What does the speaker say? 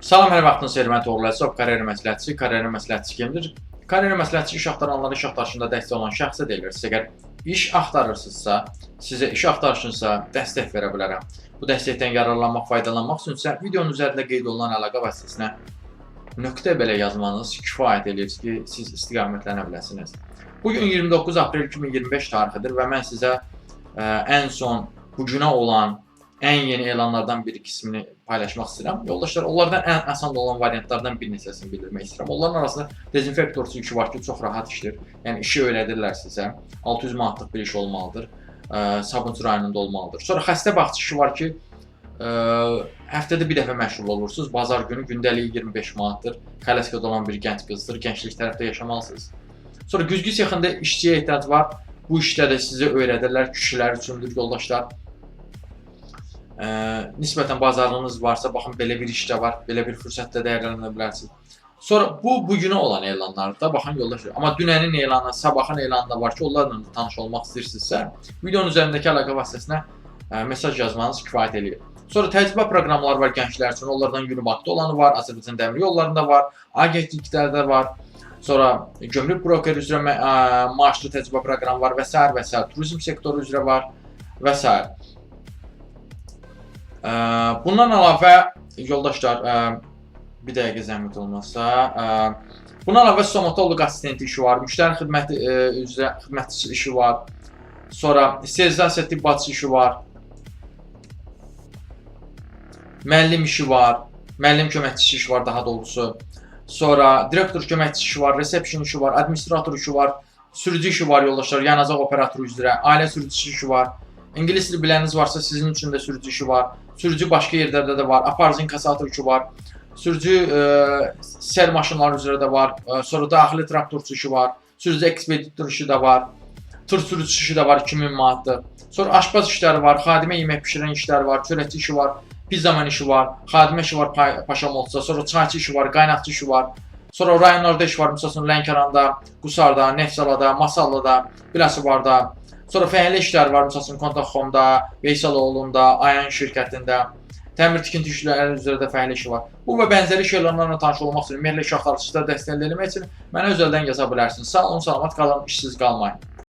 Salam, hər vaxtınız xeyir. Mən Toğrul Əzizov, karyera məsləhətçisi. Karyera məsləhətçisi kimdir? Karyera məsləhətçisi iş axtaranlara, iş axtarışında dəstək olan şəxsə deyilir. Siz əgər iş axtarırsınızsa, sizə iş axtarışınızda dəstək verə bilərəm. Bu dəstəkdən yararlanmaq, faydalanmaq üçün isə videonun üzərində qeyd olunan əlaqə vasitəsinə nöqtə belə yazmanız kifayət eləyir ki, siz istiqamətlənə biləsiniz. Bu gün 29 aprel 2025 tarixidir və mən sizə ən son bu günə olan ən yeni elanlardan bir qismini paylaşmaq istəyirəm. Yoldaşlar, onlardan ən asan olan variantlardan bir neçəsini bildirmək istəyirəm. Onların arasında dezinfektorçu işi var ki, çox rahat işdir. Yəni işi öyrədirlər sizə. 600 manatlıq bir iş olmalıdır. Sabunçu rayonunda olmalıdır. Sonra xəstə bağçı işi var ki, həftədə bir dəfə məşğul olursunuz. Bazar günü gündəliyi 25 manatdır. Kələskada olan bir gənc qızdır. Gənclik tərəfdə yaşamalısınız. Sonra güzgü sexində işçiyə ehtiyac var. Bu işdə də sizə öyrədirlər. Kişilər üçündür yoldaşlar. Nisbətən bazarlığınız varsa, baxın belə bir iş də var, belə bir fürsətdə dəyərləndirə bilərsiniz. Sonra bu bugünə olan elanlarda baxın yoldaşlar. Amma dünənin elanı, sabahın elanı da var ki, onlarla da tanış olmaq istəyirsinizsə, videonun üzərindəki əlaqə vasitəsinə mesaj yazmanız kifayət eləyir. Sonra təcrübə proqramları var gənclər üçün. Onlardan Unibakda olanı var, Azərbaycan Dəmir Yollarında var, agentliklərdə var. Sonra gömrük broker üzrə maaşlı təcrübə proqramı var və sair və sair. Turizm sektoru üzrə var və sair. Bundan əlavə yoldaşlar, bir dəqiqə zəhmət olmasa, bundan əlavə stomatoloq assistenti işi var, müştəri xidməti üzrə xidmətçisi işi var. Sonra sterilizasiya tibb bacısı işi var. Müəllim işi var, müəllim köməkçisi işi var daha doğrusu. Sonra direktor köməkçisi işi var, reception işi var, administrator işi var, sürücü işi var yoldaşlar, yanacaq operatoru üzrə, ailə sürücüsü işi var. İngilis dili biləniniz varsa sizin üçün də sürücü işi var. Sürücü başqa yerlərdə də var. Aparıcı inkasator işi var. Sürücü sel maşınları üzrə də var. Sonra daxili traktorçu işi var. Sürücü ekspeditor işi də var. Tır sürücüsü işi də var 2000 manatlıq. Sonra aşpaz işləri var, xadimə yemək bişirən işlər var, çörəkçi işi var, pizzaman işi var, xadimə işi var Paşamolda, sonra çayçı işi var, qaynaqçı işi var. Sonra rayonlarda iş var, məsəl üçün Lənkəranda, Qusarda, Neftçalada, Masallıda, Biləsuvarda. Sonra fəhlə işləri var, məsəl üçün Kontaxomda, Veysəloğlunda, Ayan şirkətində. Təmir tikinti işləri üzrə də fəhlə işi var. Bu və bənzəri iş elanlarla tanış olmaq üçün, ümumiyyətlə iş axtarışda dəstək eləmək üçün mənə özəldən yaza bilərsiniz. Sağ olun, salamat qalın, işsiz qalmayın.